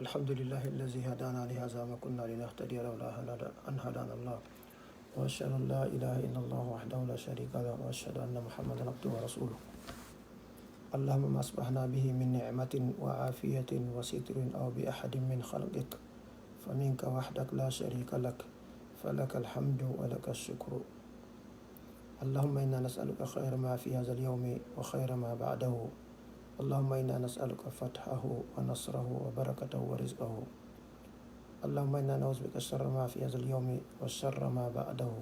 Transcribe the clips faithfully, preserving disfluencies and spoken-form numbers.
الحمد لله الذي هدانا لهذا وما كنا لنهتدي لولا أن هدانا الله. وأشهد أن لا إله إلا الله وحده لا شريك له، وأشهد أن محمدا عبده ورسوله. اللهم ما أصبحنا به من نعمة وعافية وستر أو بأحد من خلقك، فمنك وحدك لا شريك لك، فلك الحمد ولك الشكر. اللهم إنا نسألك خير ما في هذا اليوم وخير ما بعده. اللهم إنا نسألك فتحه ونصره وبركته ورزقه. اللهم إنا نعوذ بك شر ما في هذا اليوم وشر ما بعده.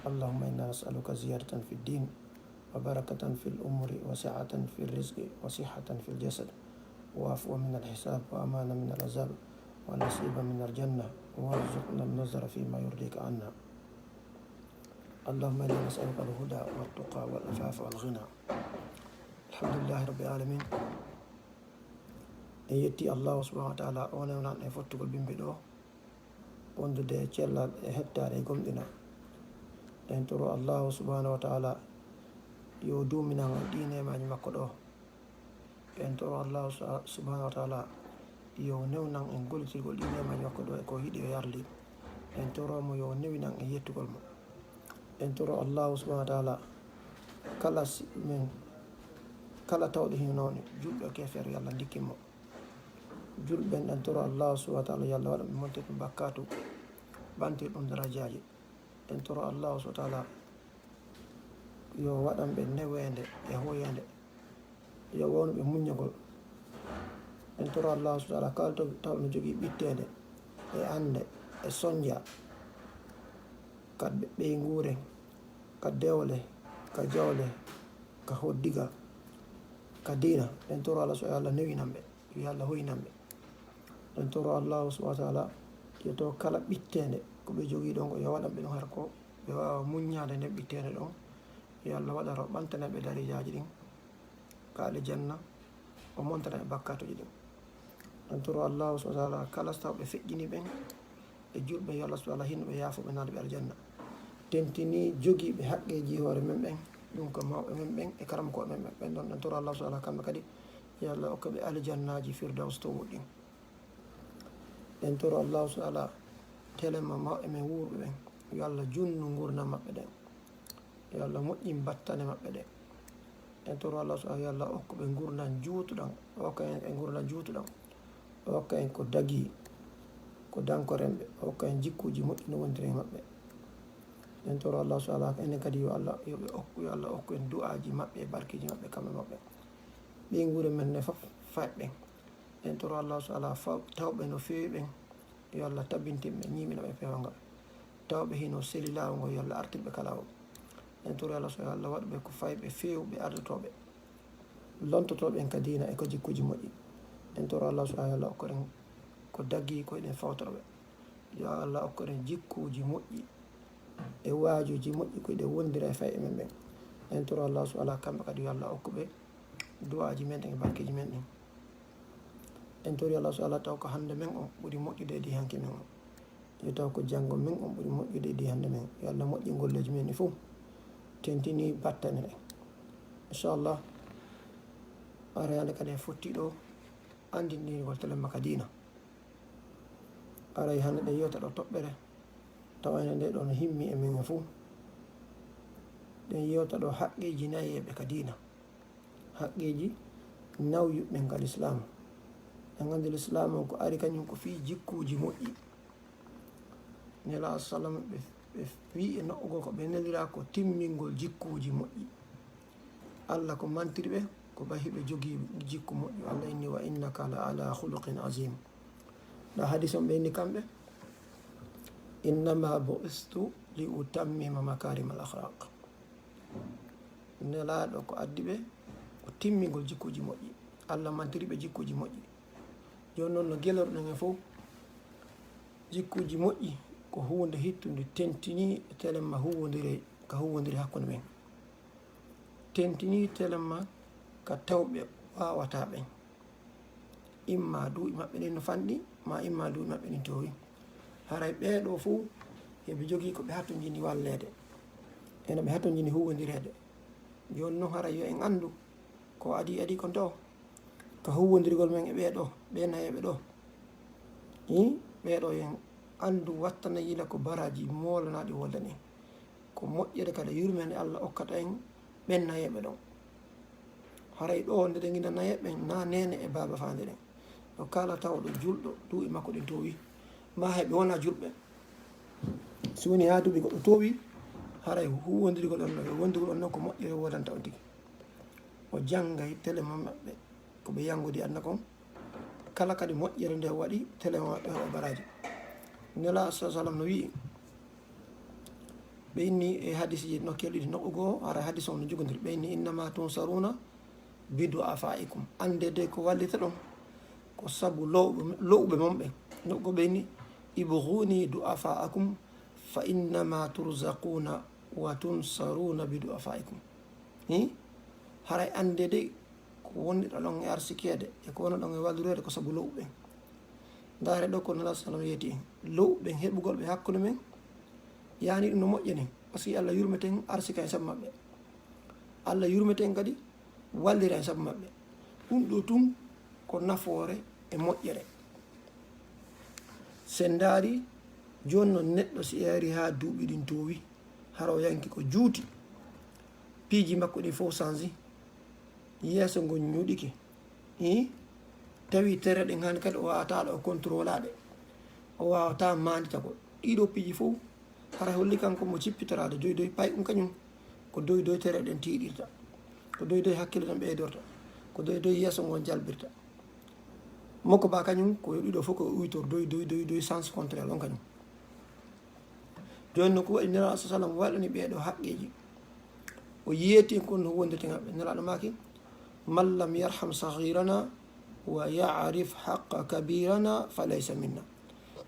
اللهم إنا نسألك زيادة في الدين وبركة في الأمور وسعة في الرزق وصحة في الجسد وعفوا من الحساب وأمانا من العذاب ونصيبا من الجنة وارزقنا النظر فيما يرضيك عنا. اللهم إنا نسألك الهدى والتقى والعفاف والغنى. الحمد لله رب العالمين. En yetti Allahu subhanahu wa taala, o newnanɗo en fottugol bimbi ɗo, wondude e cellal e hettaare e gomɗinal. En toro Allahu subhanahu wa taala yo duuminan en ɗi neemaaji makko ɗo. En toro Allahu sa-, subhanahu wa taala yo newnan en gollitirgol ɗi neemaaji makko ɗo e ko yiɗi o yarli. En toro mo yo newinan en yettugol mo. En toro Allahu subhanahu wa taala kala si-, men, kala tawɗo hino nawni, julɗo e keefeero, yo Allah ndikkin mo. Julɓe ɓen, en toro Allahu subhanahu wa taala yo Allah waɗan ɓe montirɓe bakkatu, ɓantir ɗum darajaaji. En toro Allahu subhanahu wa taala yo waɗan ɓe neweende e hoyeende, yo wownu ɓe muññagol. En toro Allahu subhanahu wa taala kala taw, taw no jogii ɓitteende e annde e sonja, ka ɓe-, ɓeynguure, ka dewle, ka jawle, ka hoddigal, ka diina. En toro Allah so Allah newinan ɓe, yo Allah hoyinan ɓe. En toro Allahu subhanahu wa taala yo taw kala ɓitteende ko ɓe jogii ɗon ko yo waɗan ɓe ɗum har ko ɓe waawa muññaade nden ɓitteende ɗon. Yo Allah waɗa ro ɓantana ɓe darajaaji ɗin ka aljanna, o montana ɓe bakkatuuji ɗin. En toro Allahu subhanahu wa taala kala so taw ɓe feƴƴini ɓen e julɓe, yo Allah subhanahu wa taala hinno ɓe, yaafo ɓe, naada ɓe aljanna. Tentini jogiiɓe haqqeeji hoore men ɓen, ɗum ko mawɓe men ɓen e karamokooɓe men ɓen ɗon. En toro Allahu subhanahu wa taala kamɓe kadi yo Allah okka ɓe aljannaaji Firdaws to woɗɗi. En toro Allahu subhanahu wa taala telemma mawɓe men wuurɓe ɓen, yo Allah junnu ngurndan maɓɓe ɗen. Yo Allah moƴƴin battane maɓɓe ɗe. En toro Allah subhanahu, yo Allah okku ɓe ngurndan juutuɗan, o hokka en e ngurndan juutuɗan, o hokka en ko dagii, ko dankoren ɓe, o hokka en jikkuuji moƴƴi no wondiri e maɓɓe. En toro Allah subhanahu, enen kadi yo Allah, yo ɓe okku, yo Allah okku en du'aaji maɓɓe e barkeeji maɓɓe kamɓe maɓɓe. Ɓeynguure men ne fof fayɓe. En toro Allah subhanahu, faw-, tawɓe no feewi ɓen. Yo Allah tabintin ɓe, ñiiɓina ɓe peewal ngal. Taw ɓe hino seli laawol ngol, yo Allah artir ɓe ka laawol. En toro Allah so yo Allah waɗu ɓe ko fayɓe feewɓe ardotooɓe, lontotooɓe en ka diina e ko jikkuuji moƴƴi. En toro Allah so yo Allah okkoren ko dagii ko eɗen fawtora ɓe. Yo Allah okkoren jikkuuji moƴƴi e waajuuji moƴƴi ko eɗen wondira e fayɓe men ɓen. En toro Allah so Allah kamɓe kadi yo Allah okku ɓe du'aaji men ɗin e barkeeji men ɗin. En tori Allah so Allah taw ko hannde men on ɓuri moƴƴude e di hanki men on. Yo taw ko janngo men on ɓuri moƴƴude e di hannde men. Yo Allah moƴƴin golleeji men ɗi fof. Tentini battane ɗen. Inchallah, ara hannde kadi en fotti ɗo anndinɗinigol telemma ka diina. Aray hannde ɗen yewta ɗo toɓɓere, tawa ene nde ɗo no himmi e men fof. Ɗen yewta ɗo haqqeeji nayeeɓe ka diina. Haqqeeji nawyuɓe ka lislaam. En anndi lislaam on ko ari kañum ko fii jikkuuji moƴƴi. Nelaaɗo sallam ɓe, ɓe fii e noɓɓugol ko ɓe neliraa ko timmingol jikkuuji moƴƴi. Allah ko mantiri ɓe, ko ɓay hiɓe jogii jikku moƴƴo. Allah inni, "Wa innaka la ala khuluqin azim." Nda hadis on ɓe inni kamɓe, "Innama bu'istu li utammima makarim al akhlaq." Nelaaɗo ko addi ɓe ko timmingol jikkuuji moƴƴi. Allah mantiri ɓe jikkuuji moƴƴi. Jooni noon no gelorɗen en fof, jikkuuji moƴƴi ko huunde hittunde tentinii e telemma huuwondire ka huuwondire hakkunde men. Tentinii telemma ka tawɓe waawataa ɓen. Imma duuɓi maɓɓe ɗin no fanɗi, ma imma duuɓi maɓɓe ɗin toowi. Haray ɓee ɗoo fof, heɓe jogii ko ɓe hatonjini walleede. Eno ɓe hatonjini huuwondireede. Jooni non haray yo en anndu ko adii, adii kon ɗoo. Ka huuwondirgol men e ɓee ɗoo, ɓee nayeeɓe ɗoo. Hi, ɓeeɗo en anndu wattana yila ko baraaji moolanaaɗi woldan en. Ko moƴƴere kadi yurmeende Allah okkata en ɓen nayeeɓe ɗon. Haray ɗoo nde ɗen nginda nayeeɓe ɓen, na neene e baaba faande ɗen. Ɗo kala tawɗo julɗo, duuɓi makko ɗin toowi, ma hay ɓe wona julɓe. Si woni haa duuɓi goɗɗo toowi, haray huwwondirgol on ɗon, wondirgol on ɗon ko moƴƴere woodanta on tigi. O janngay tele maɓɓe, ko ɓe yanngudi aduna kon. Kala kadi moƴƴere nde waɗi, tele maɓɓe o baraaji. Nela sa sallam no wi'i, ɓe inni e hadisiji nokkel ɗiɗi, nokku goo, hara hadis on no jogondir. Ɓe inni, "Innama tunsaruna bi du'afaikum." Annde de ko wallita ɗon, ko sabu lowɓe, lowɓe mon ɓen. Nokku goo ɓe inni, "Ibghuni du'afaakum, fa innama turzaquna wa tunsaruna bi du'afaikum." Hi? Haray annde de ko wonniɗo ɗon e arsikeede e ko wonno ɗon e wallireede ko sabu lowɓe ɓen. Ndaare ɗo ko Nela sallam yeeti en. Lowɓe ɓen heɓugol ɓe hakkunde men, yani ɗum no moƴƴani. Parce que Allah yurmeten arsika e sabu maɓɓe. Allah yurmeten kadi wallira e sabu maɓɓe. Ɗum ɗo tun ko nafoore e moƴƴere. Sen ndaari, jooni non neɗɗo si ari haa duuɓi ɗin toowi, hara o yanki ko juuti, piiji makko ɗin fof sanji, yeeso ngon ñuuɗike. Hi? Tawi tere ɗen han kadi o waawataa ɗo o contrôlaade. O waawataa maandita ko ɗiɗo piiji fof. Hara holli kanko mo cippitoraade doy doy pay ɗum kañum. Ko doy doy tere ɗen tiiɗirta. Ko doy doy hakkille ɗen ɓeydorta. Ko doy doy yeeso ngon jalbirta. Moko ba kañum ko ɗiɗo fof ko uytor doy doy doy doy sens contraire on kañum. Jooni no ko waɗi Nelaaɗo sa sallam waɗani ɓeeɗo haqqeeji. O yeeti en kon no wondirta ngaɓe. Nelaaɗo maaki, "Man lam yarham saghirana wa ya'rif haqqa kabirana fa laysa minna."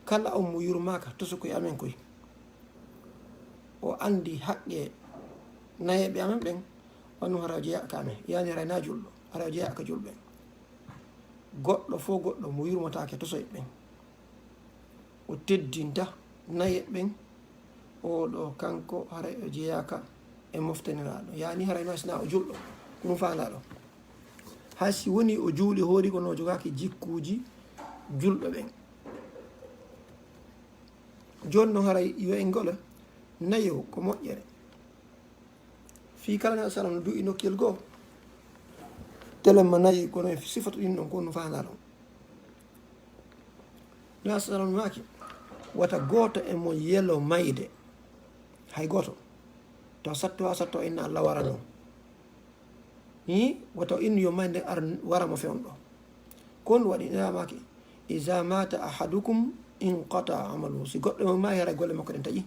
Kala on mo yurmaaka tosokoye amen koy, o anndi haqqe nayeeɓe amen ɓen, on ɗum hara o jeyaaka amen. Yani hara na julɗo, hara o jeyaaka julɓe. Goɗɗo fof goɗɗo mo yurmotaake tosoye ɓen, o teddinta nayeeɓe ɓen, oɗo kanko haray o jeyaaka e moftaniraaɗo. Yani haray ma sina o julɗo, ko ɗum faandaɗo. Hay si woni o juuli hoori kono o jogaaki jikkuuji julɓe ɓen. Jooni non haray yo en ngolo nayo ko moƴƴere. Fii kala Nelaaɗo sallam no du'i nokkel goo, telemma nayi kono e sifatu ɗin ɗon ko no faandaa ɗon. Nelaaɗo sallam maaki, wata gooto e mon yelo mayde, hay gooto, taw satto haa satto inna Allah wara non. Hi, wata o innu yo mayde ar wara mo fewndo. Kon waɗi Nelaaɗo maaki, "Iza mata ahadukum inqata amaluhu." Si goɗɗo mo maayi, haray golle makko ɗen taƴi.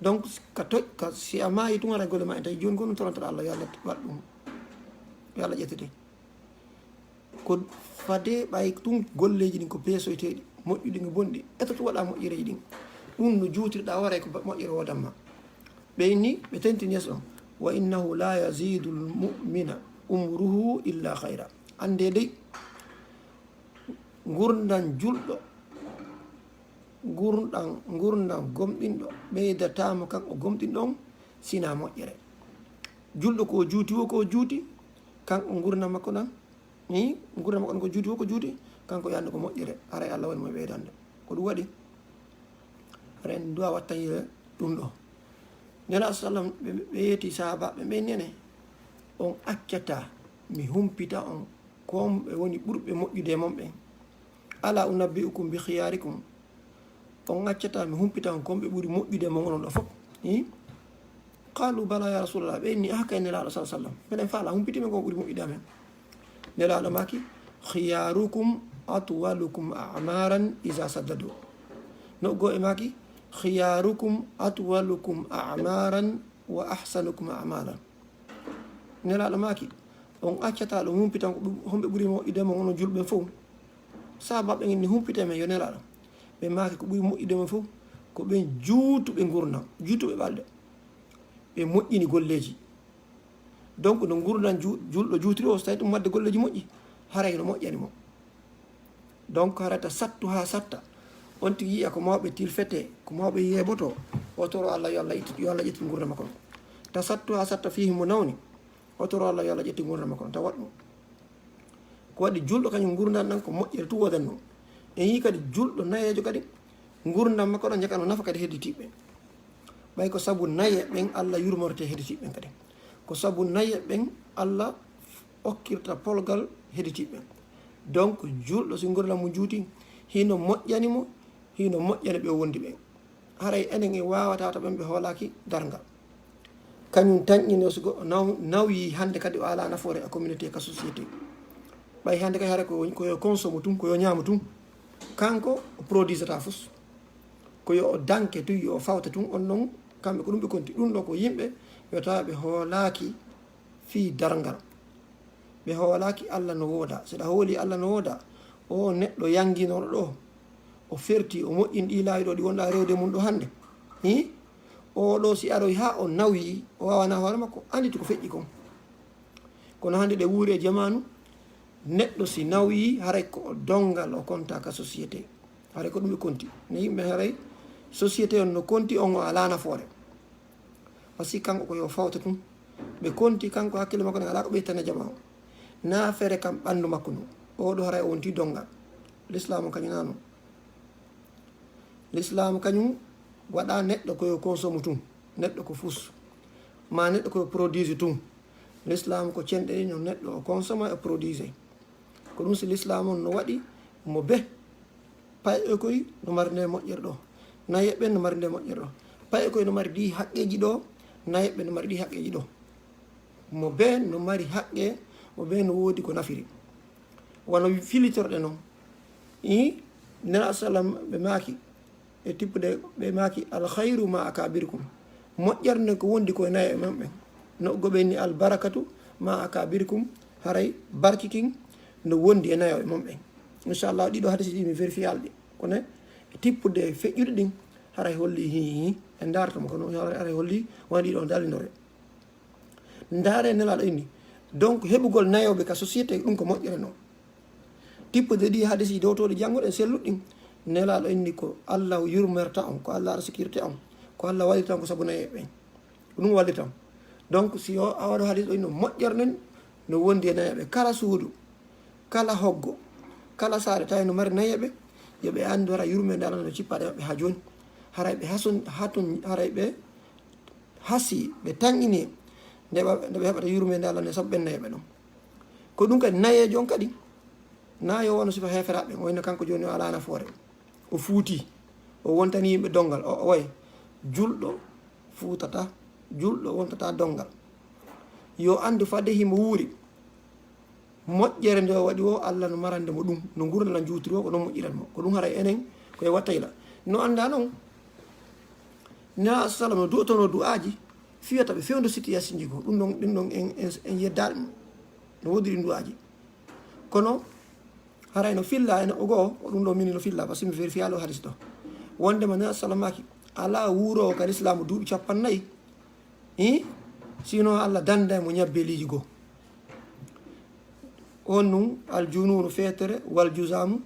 Donc, ka toƴ-, ka si a maayi tun, haray golle ma ɗen taƴi. Jooni kon toranta Allah, yo Allah waɗ ɗum. Yo Allah ƴettete. Ko fade ɓay tun golleeji ɗin ko peesoyteeɗi, moƴƴuɗi e bonɗi. Eto tun waɗa moƴƴereeji ɗin. Ɗum no juutirɗa waray ko ba-, moƴƴere woodan ma. Ɓe inni, ɓe tentini yeeso on. "Wa innahu la yazidul mu'mina umruhu illa khayra." Annde dey, ngurndan julɗo, ngurndan, ngurndan gomɗinɗo, ɓeydataamo kanko gomɗinɗo on, sina moƴƴere. Julɗo ko juuti wo ko juuti, kanko ngurndan makko ɗan, ni ngurndan makko ɗan ko juuti wo ko juuti, kanko yaande ko moƴƴere, haray Allah woni mo ɓeydande. Ko ɗum waɗi, haray en duwa wattanyire ɗum ɗo. Nelaaɗo sallam, ɓe, ɓe yeeti sahaabaaɓe ɓe, nene, on accata mi humpita on ko on ɓe woni ɓurɓe moƴƴude e mon ɓen. "Ala unabbi'ukum bi khiyarikum?" On accata mi humpita on ko on ɓe ɓuri moƴƴude e mon onon ɗo fof? Hi? Qalu bala ya Rasulallah. Ɓe inni, "Aha kay Nelaaɗo sallallahu alaihi wasallam. Minen faala humpiti men ko on ɓuri moƴƴude amen." Nelaaɗo maaki, "Khiyarukum atwalukum a'maran iza saddadu." No goo e maaki, "Khiyarukum atwalukum a'maran wa ahsanukum a'mala." Nelaaɗo maaki, on accata ɗo humpitan ko ɓe-, homɓe ɓuri moƴƴude mo onon julɓe fof. Sahaabaaɓe ɓen inni, "Humpite men yo Nelaaɗo." Ɓe maaki, "Ko ɓuri moƴƴude men fof ko ɓen juutuɓe ngurndan, juutuɓe ɓalɗe. Ɓe moƴƴini golleeji." Donc, no ngurndan ju-, julɗo juutiri o, so tawi ɗum waɗde golleeji moƴƴi, haray no moƴƴani mo. Donc, haray ta sattu haa satta, on tigi yiya ko mawɓe tilfete, ko mawɓe yeeboto, o toro Allah yo Allah itti-, yo Allah ƴettu ngurndan makko on. Ta sattu haa satta fii himo nawni, o toro Allah yo Allah ƴettu ngurndan makko on, ta waɗ ɗum. Ko waɗi julɗo kañum ngurndan ɗan ko moƴƴere tun woodan ɗum. En yii kadi julɗo nayeejo kadi, ngurndam makko ɗon ñakano nafa kadi hedditiiɓe. Ɓay ko sabu naye ɓen Allah yurmorte hedditiiɓe ɓen kadi. Ko sabu naye ɓen Allah okkirta polgal hedditiiɓe ɓen. Donc, julɗo si ngurndam mo juuti, hino moƴƴani mo, hino moƴƴani ɓe o wondi ɓen. Haray enen en waawata to ɓen ɓe hoolaaki darngal. Kañum tanƴini o sigo naw-, nawyi hannde kadi o alaa nafoore e communauté ka société. Ɓay hannde kadi haray ko, ko yo consomme tun, ko yo ñaamo tun. Kanko o produisata fus. Ko yo o danke tun, yo o fawta tun, on non kamɓe ko ɗum ɓe konti. Ɗum ɗo ko yimɓe yo tawa ɓe hoolaaki fii darngal. Ɓe hoolaaki Allah no wooda. So ɗa hooli Allah no wooda, o neɗɗo yanginooɗo ɗo, o ferti, o moƴƴini ɗi laawi ɗo ɗi wonɗa rewde mum ɗo hannde. Hi? O ɗo si aroy haa o nawyi, o waawana hoore makko, annditi ko feƴƴi kon. Kono hannde ɗe wuuri e jamaanu, neɗɗo si nawyi, haray ko o donngal o konta ka société. Haray ko ɗum ɓe konti. Ne yimɓe haray société on no konti on o alaa nafoore. Parce que kanko ko yo fawta tun. Ɓe konti kanko hakkille makko ne alaa ko ɓeytana jama o. Na fere kam ɓanndu makko ndu. O ɗo haray o wonti donngal. L'islam kañum na non. L'islam kañum waɗa neɗɗo ko yo consomme tun. Neɗɗo ko fus. Ma neɗɗo ko yo produise tun. L'islam ko cenɗe ɗi no neɗɗo o consomme e produise. Ko ɗum si l'islam on no waɗi mo be pay e koy no mari nde moƴƴere ɗo. Naye ɓen no mari nde moƴƴere ɗo. Pay e koy no mari ɗi haqqeeji ɗo. Naye ɓen no mari ɗi haqqeeji ɗo. Mo be no mari haqqe, mo be no woodi ko nafiri. Wano filitorɗe non. I Nela sallam ɓe maaki, e tippude ɓe maaki, "Al khayru ma akabirikum." Moƴƴere nden ko wondi ko e nayo e mon ɓen. No goɓe ni, "Al barakatu ma akabirikum." Haray barki kin no wondi e nayo e mon ɓen. Inchallah, ɗiɗo hadisi ɗi mi vérifié alɗi. Kono e tippude feƴƴude ɗin, haray holli hi, hi, en ndaarata mo kono haray holli wona ɗiɗo dallinore. Ndaare Nelaaɗo inni. Donc, heɓugol nayooɓe ka société, ɗum ko moƴƴere non. Tippude ɗi hadisi dowtooɗi jannguɗen selluɗin. Nelaaɗo inni ko Allah yurmerta on, ko Allah arsikirte on, ko Allah wallita on ko sabu nayooɓe ɓen. Ko ɗum wallita on. Donc, si o, a waɗo hadis ɗo inno moƴƴere nden, no wondi e nayooɓe. Kala suudu, kala hoggo, kala saare tawi no mari nayooɓe, yo ɓe anndu hara yurmeende Allah no cippaade maɓɓe haa jooni. Haray ɓe hasun, hatun, haray ɓe hasi, ɓe tanƴini, nde ɓa-, nde ɓe heɓata yurmeende Allah nde sabu ɓen nayooɓe ɗon. Ko ɗum kadi nayeejo on kadi, na yo wano sifa heeferaaɓe ɓen, o inno kanko jooni o alaa nafoore. O fuuti, o wontani yimɓe donngal, o, o way. Julɗo fuutata, julɗo wontata donngal. Yo anndu fade himo wuuri. Moƴƴere nde o waɗi o, Allah no marande mo ɗum, no ngurndan njuutiri o, ko non moƴƴiran mo. Ko ɗum haray enen, ko e wattayla. No annda non, Nelaaɗo sallam no du'otono du'aaji, fiyata ɓe fewndo situation ji ko. Ɗum ɗon, ɗum ɗon en, en, en yeddaali mo. No woodi ɗin du'aaji. Kono, haray no filla, ene o goo, o ɗum ɗo mini no filla, parce que mi vérifié lo hadis ɗo. Wondema Nelaaɗo sallam maaki, alaa wuuroowo ka lislaamu duuɓi cappannayi, i? Sinon Allah danda mo ñabbeliiji goo. On nun, al jununu feetere, wal jusaamu,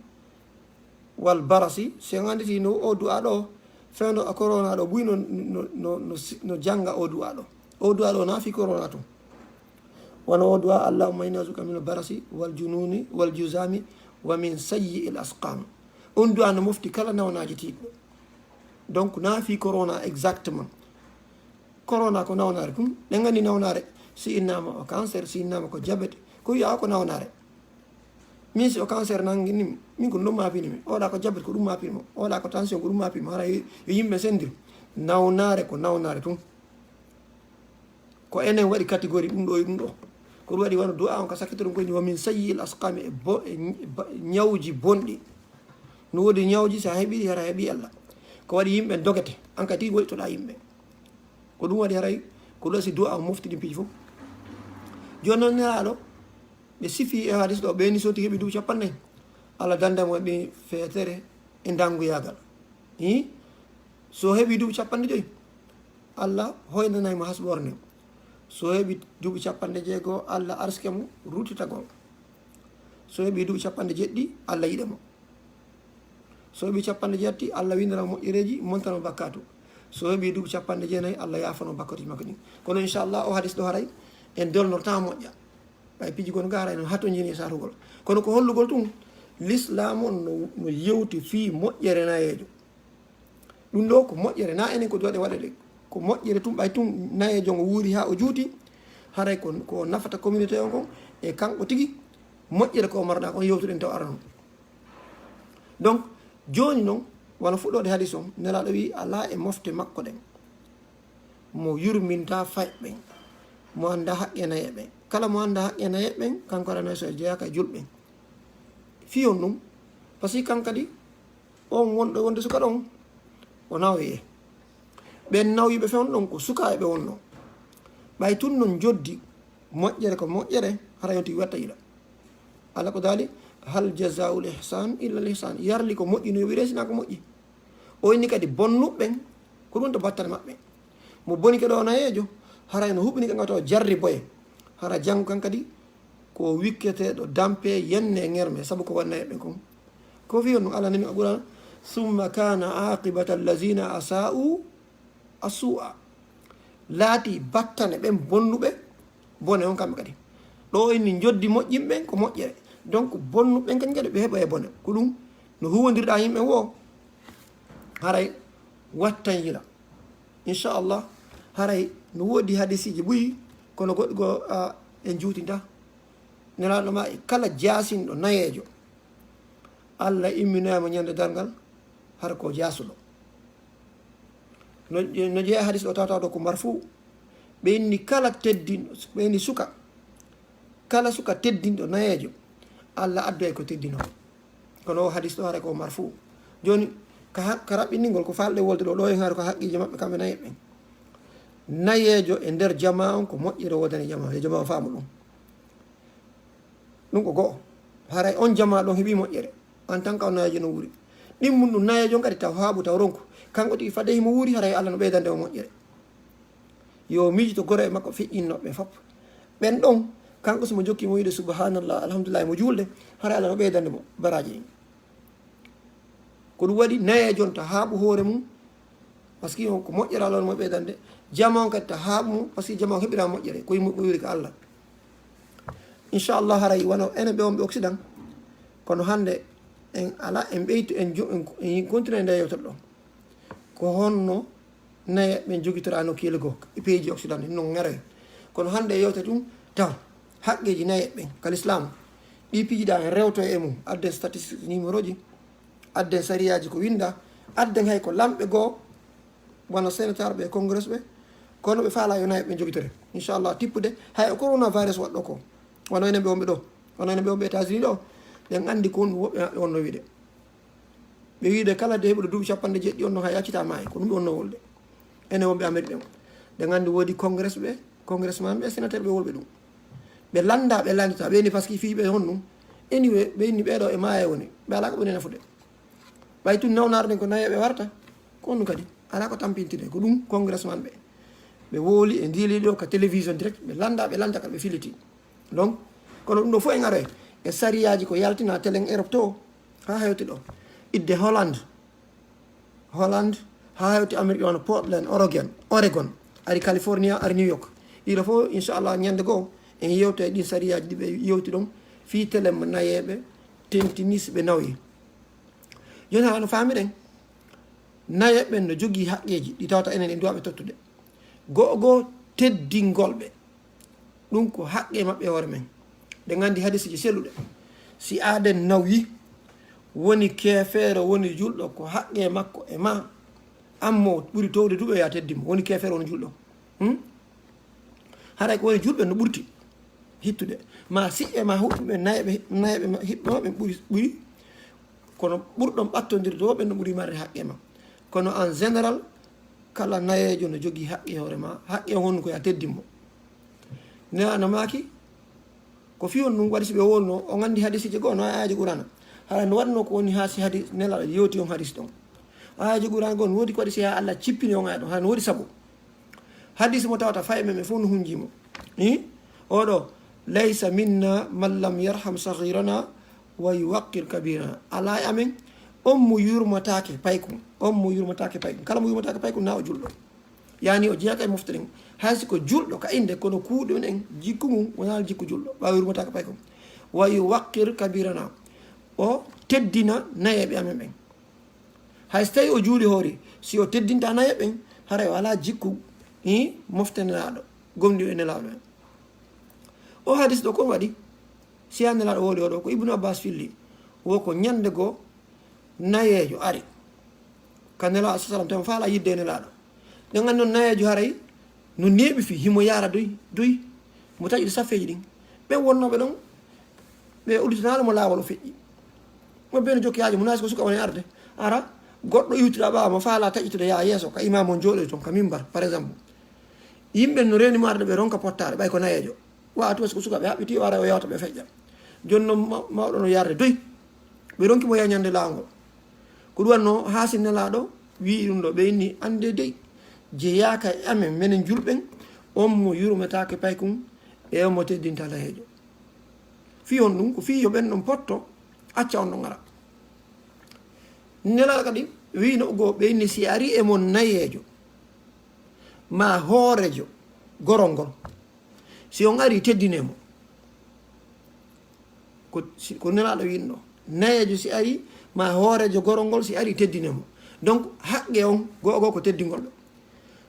wal barasi, si en annditi no o du'a ɗo, fewndo a corona ɗo, buy no, no, no, no, no jannga o du'a ɗo. O du'a ɗo na fi corona tun. Wano o du'a, "Allahumma inni a'udhu bika min al barasi, wal jununi, wal juzami, wa min sayyi il asqam." On du'a no mofti kala nawnaaji tiiɗɗo. Donc, na fi corona exactement. Corona ko nawnaare tun. Ɗen nganndi nawnaare, si innama o cancer, si innama ko diabète, ko wi'a ko nawnaare. Min si o cancer nangi ni, min ko ɗum maapini mi. Oɗa ko diabète ko ɗum maapini mo. Oɗa ko tension ko ɗum maapini mo. Hara yo, yo yimɓe sendir. Nawnaare ko nawnaare tun. Ko enen waɗi catégorie ɗum ɗo e ɗum ɗo. Ko ɗum waɗi wano du'a on ka sakkitoɗum ko ni wa min sayyi il asqami e bo-, e ñ-, e ba-, e ñawji bonɗi. No woodi ñawji si a heɓi ɗi, hara a heɓi Allah. Ko waɗi yimɓe dogete. An ka tigi waɗi toɗa yimɓe. Ko ɗum waɗi haray, ko ɗum si du'a on mofti ɗin piiji fof. Jooni noon Nelaaɗo, ɓe sifi e hadis ɗo, ɓe ni so tigi heɓi duuɓi cappanɗe nayi. Allah danda mo e ɓe feetere e danguyagal. Hi? So heɓi duuɓi cappanɗe joyi, Allah hoynanay mo hasɓorde. So heɓi duuɓi cappanɗe jeego, Allah arsike mo ruttitagol. So heɓi duuɓi cappanɗe jeɗɗi, Allah yiɗa mo. So heɓi cappanɗe jeetti, Allah windana mo moƴƴereeji, montana mo bakkaatu. So heɓi duuɓi cappanɗe jeenayi, Allah yaafano bakkaatuji makko ɗin. Kono inchallah, o hadis ɗo haray, en dolnorta moƴƴa. Ɓay piiji gon ga haray no hatonjini e sarugol. Kono ko hollugol tun, L'islam on no, no yewti fii moƴƴere nayeejo. Ɗum ɗo ko moƴƴere, na enen ko waɗe waɗe de. Ko moƴƴere tun, ɓay tun nayeejo ngo wuuri haa o juuti, haray ko, ko nafata communauté on kon, e kanko tigi, moƴƴere ko marɗa kon yewtuɗen taw arano. Donc, jooni non, wano fuɗɗoode hadis on, Nelaaɗo wi'i, alaa e mofte makko ɗen mo yurminta fayɓe ɓen, mo annda haqqe nayeeɓe ɓen. Kala mo annda haqqe nayeeɓe ɓen, kanko aɗa nayi so jeyaaka e julɓe ɓen. Fii on ɗum, parce que kan kadi, on wonɗo wonde suka ɗon, o nawoyee. Ɓen nawyiɓe fen ɗon ko sukaaɓe wonno. Ɓay tun non joddi moƴƴere ko moƴƴere, hara yonti watta yila. Alla ko daali, "Hal jazaa'ul ihsan illa al ihsan." Yarli ko moƴƴi no yoɓi resina ko moƴƴi. O inni kadi bonnuɓe ɓen, ko ɗum to battane maɓɓe. Mo boni ke ɗo nayeejo, haray no huɓini kan to jarri boye. Hara jango kan kadi ko wikketeeɗo dampe yenne e ŋerme, sabu ko waɗi nayeeɓe kon. Ko fi on Alla nemi o Qur'an, "Summa kana aqibata allazina asa'u asu'a." Laati battane ɓen bonnuɓe bone on kamɓe kadi. Ɗo inni joddi moƴƴinɓe ɓen ko moƴƴere. Donc bonnuɓe ɓen kadi kadi ɓe heɓa e bone. Ko ɗum no huwondirɗa yimɓe wo haray wattan yila. Inchallah, haray no woodi hadisiji ɓuyi, kono goɗɗi goo, a, en juutinta. Nelaaɗo ma e kala jaasinɗo nayeejo, Alla imminoya mo ñande darngal, hara ko jaasuɗo. No, no jeeya hadis ɗo tawtaw ɗo ko marfu. Ɓe inni kala teddin, ɓe inni suka, kala suka teddinɗo nayeejo, Alla addoyay ko teddinoo. Kono o hadis ɗo hara ko marfu. Jooni, ka ha-, ka raɓɓiningol ko faalɗe wolde ɗo, ɗo en hara ko haqqeeji maɓɓe kamɓe nayeeɓe ɓen. Nayeejo e nder jamaa on ko moƴƴere woodani jamaa, yo jamaa o faamu ɗum. Ɗum ko go'o. Haray on jamaa ɗon heɓi moƴƴere. En tant que on nayeejo no wuuri. Ɗimmun ɗum nayeejo on kadi taw haaɓu, taw ronku. Kanko tigi fadde himo wuuri, haray Alla no ɓeydande o moƴƴere. Yo miijito goro e makko feƴƴinnooɓe ɓe fof. Ɓen ɗon, kanko so mo jokki mo wiide subhanallah, alhamdulillah, mo juulde, haray Alla no ɓeydande mo baraaji ɗin. Ko ɗum waɗi nayeejo on ta haaɓu hoore mum, parce que on ko moƴƴere Alla on mo ɓeydande, jamaa on kadi ta haaɓu mo, parce que jamaa on heɓira moƴƴere, ko yimɓe ɓuri ko Alla. Inchallah, haray wano enen ɓe wonɓe Occident, kono hannde en ala, en ɓeytu, en jo-, en, en continue nde yewtere ɗo. Ko honno nayeeɓe ɓen jogitora nokkeeli goo e pays ji Occident, non ŋaroy. Kono hannde yewte tun taw haqqeeji nayeeɓe ɓen ka l'islam, ɗi pijiɗa en rewto e mum, adden statistiques numéro ji, adden sariyaaji ko winda, adden hay ko lamɓe goo, wano sénateur ɓe, congrès ɓe, kono ɓe faala yo nayeeɓe ɓen jogitore. Inchallah, tippude hay o coronavirus waɗɗo ko, wano enen ɓe wonɓe ɗo, wano enen ɓe wonɓe États-Unis ɗo, ɓen anndi ko honɗum woɓɓe maɓɓe wonno wiide. Ɓe wiide kala de heɓuɗo duuɓi capanɗe jeeɗiɗi on no hay accita maayi, ko ɗum ɓe wonno wolde. Enen wonɓe Amérique ɓen, ɓe nganndi woodi congrès ɓe, congressman ɓe, sénateur ɓe wolɓe ɗum. Ɓe lannda, ɓe lanndita, ɓe ni parce que fii ɓe honɗum. Anyway, ɓe inni ɓeeɗo e maaye woni, ɓe alaa ko ɓe nafude. Ɓay tun nawnaare nden ko nayeeɓe warta, ko honɗum kadi? Alaa ko tampintine, ko ɗum congressman ɓe. Ɓe wooli e ndiili ɗo ka télévision direct, ɓe lannda, ɓe lanta kadi ɓe filiti. Donc, kono ɗum ɗo fof en aroy e sariyaaji ko yaltina telen Europe to, haa hewti ɗo. Idde Hollande, Hollande, haa hewti Amérique wano Portland, Oregon, Oregon, ari California, ari New York. Ɗiɗo fof, inchallah, ñande goo, en yewta e ɗin sariyaaji ɗi ɓe yewti ɗon, fii telen mo nayeeɓe, tentini si ɓe nawyi. Jooni haa no faamiɗen, nayeeɓe ɓen no jogii haqqeeji ɗi tawata enen en duwaaɓe tottude. Go'o goo teddingol ɓe. Ɗum ko haqqe maɓɓe e hoore men. Ɗen anndi hadiseeji selluɗe. Si aaden nawyi, woni keefeero, woni julɗo, ko haqqe makko e ma. An mo ɓuri towde duuɓi ya teddi mo. Woni keefeero, woni julɗo. Hmm? Haray ko woni julɓe no ɓurti hittude. Ma siɓɓe ma huɓɓe nayeɓe, nayeɓe ma, hiɓɓe ma ɓen ɓuri, ɓuri. Kono ɓurɗon ɓattondirde wo ɓen no ɓuri marde haqqe ma. Kono en général, kala nayeejo no jogii haqqe e hoore ma. Haqqe on honno ko ya teddi mo. Ne ana maaki, ko fii on ɗum waɗi si ɓe wowluno, on anndi hadiseeji goo, no e aayaji Qur'aana. Hara no waɗno ko woni haa si hadi-, Nelaaɗo yewti on hadis ɗon. Aayaji Qur'aana goo no woodi ko waɗi si haa Allah cippini on aaya ɗon, hara no woodi sabu. Hadis mo tawata fayi men, men fof no hunjii mo. I? Oɗo, "Laysa minna man lam yarham saghirana wa yuwaqqir kabirana." Alaa e amen, on mo yurmataake paykun. On mo yurmataake paykun. Kala mo yurmataake paykun, na o julɗo. Yani o jeyaaka e mofte ɗen. Hay si ko julɗo ka innde, kono kuuɗe men en, jikku mum wonaa jikku julɗo. Ɓaawo yurmataake paykun. "Wa yuwaqqir kabirana." O teddina nayeeɓe amen ɓen. Hay so tawi o juuli hoore, si o teddinta nayeeɓe ɓen, haray o alaa jikku, i, mofte Nelaaɗo, gomɗi e Nelaaɗo men. O hadis ɗo ko waɗi? Si haa Nelaaɗo woodi o ɗo, ko Ibnu Abbas filli, wo ko ñande goo nayeejo ari ka Nelaaɗo sa sallam, tawi mo faala yidde e Nelaaɗo. Ɗen anndi on nayeejo haray no neeɓi fii, himo yaara doy, doy. Mo taƴi ɗi saffeeji ɗin. Ɓen wonnooɓe ɗon, ɓe udditanaano mo laawol o feƴƴi. Mo ɓe no jokki haajo mo, naasi ko suka woni arde. Ara, goɗɗo iwtira ɓaawo mo faala taƴitude yaa yeeso ka imaamu on jooɗoy ton ka mimbar, par exemple. Yimɓe no reeni mo arde ɓe ronka pottaare, ɓay ko nayeejo. Wa a tuwa ko suka ɓe haɓɓiti, o ara o yewta ɓe feƴƴa. Jooni non ma-, mawɗo no yarde doy. Ɓe ronki mo yaha ñande laawol ngol. Ko ɗum wannoo haa si Nelaaɗo wi'i ɗum ɗo, ɓe inni, "Annde dey, jeyaaka e amen, menen julɓen, on mo yurmetaake paykun, e on mo teddinta nayeejo." Fii honɗum? Ko fii yo ɓen ɗon potto, acca on ɗon ara. Nelaaɗo kadi wi'ino goo, ɓe inni, "Si ari e mon nayeejo, maa hooreejo gorol ngol, si on ari, teddinee mo." Ko, si, ko Nelaaɗo wi'no. Nayeejo si ari, maa hooreejo gorol ngol si ari, teddinee mo. Donc, haqqe on, go'o go'o ko teddingol ɗo.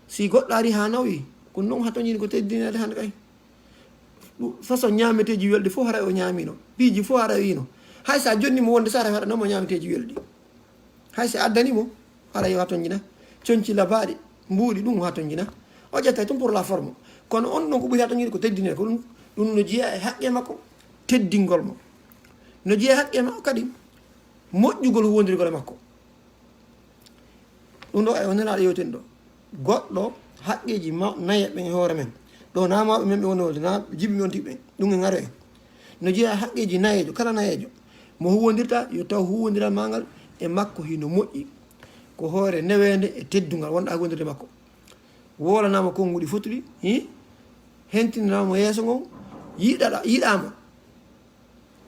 Si goɗɗo ari haa nawi, ko non hatonjini ko teddineede hannde kay. Ɗum façon ñaameteeji welɗi fof haray o ñaamino. Piiji fof haray o yiino. Hay so a jonni mo wonde so haray haɗa noon mo ñaameteeji welɗi. Hay si a addani mo, haray yo hatonjina. Conci labaaɗi, mbuuɗi, ɗum hatonjina. O ƴettay tun pour la forme. Kono on ɗon ko ɓuri hatonjinde ko teddinee ko ɗum, ɗum no jeyaa e haqqe makko, teddingol mo. No jeyaa e haqqe makko kadi, moƴƴugol huwondirgol e makko. Ɗum ɗo ay o Nelaaɗo yewtini ɗo. Goɗɗo haqqeeji ma-, nayeeɓe ɓen e hoore men. Ɗo na mawɓe men ɓe woni wolde, na jibi men on tigi ɓen. Ɗum en aroy. No jeyaa haqqeeji nayeejo, kala nayeejo. Mo huwondirta, yo taw huwondiral maa ngal e makko hino moƴƴi. Ko hoore neweende e teddungal wonɗa huwondirde makko. Woolanaa mo konnguɗi fotuɗi, hi? Hentinanaa mo yeeso ngon, yiɗaɗa-, yiɗaa mo.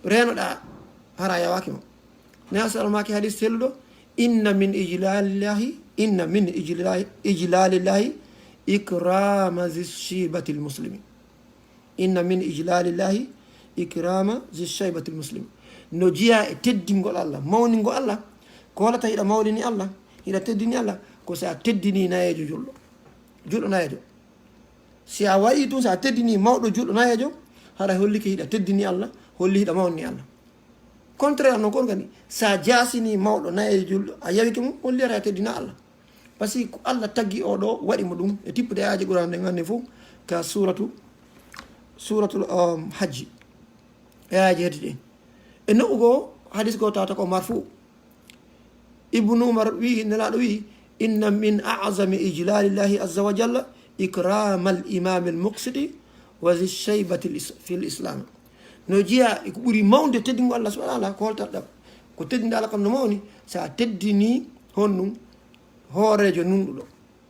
Reenoɗaa, hara yawaaki mo. Nelaaɗo sallallahu alayhi wa sallam maaki hadis selluɗo, "Inna min ijlalillahi, inna min ijlali-, ijlalillahi ikrama zi shibatil muslimi." Inna min ijlalillahi ikrama zi shaybatil muslim. No jeyaa e teddingol Allah, mawningol Allah, ko holata hiɗa mawnini Allah, hiɗa teddini Allah, ko si a teddini nayeejo julɗo. Julɗo nayeejo. Si a waɗi ɗum, si a teddini mawɗo julɗo nayeejo, haɗa hollike hiɗa teddini Allah, holli hiɗa mawnini Allah. Contraire noon kon kadi, si a jaasini mawɗo nayeejo julɗo, a yawike mum, holli haɗa teddina Allah. Parce que ko Allah taggi o ɗo, waɗi mo ɗum, e tippude aaji Qur'an ɗen hannde fof, ka suuratu, suuratul, um, Hajji. E aaji heddi ɗen. E nokku goo, hadis goo tawata ko marfu. Ibnu Umar wi'i, Nelaaɗo wi'i, "Inna min a'zami ijlalillahi azza wa jalla ikramal imamil muqsiti wa zi shaybati is-, fil islam." No jeyaa e ko ɓuri mawnude teddingol Allah subhanahu wa ta'ala, ko holta ɗam? Ko teddinde Allah kam no mawni, si a teddini honɗum? Hooreejo nunɗuɗo,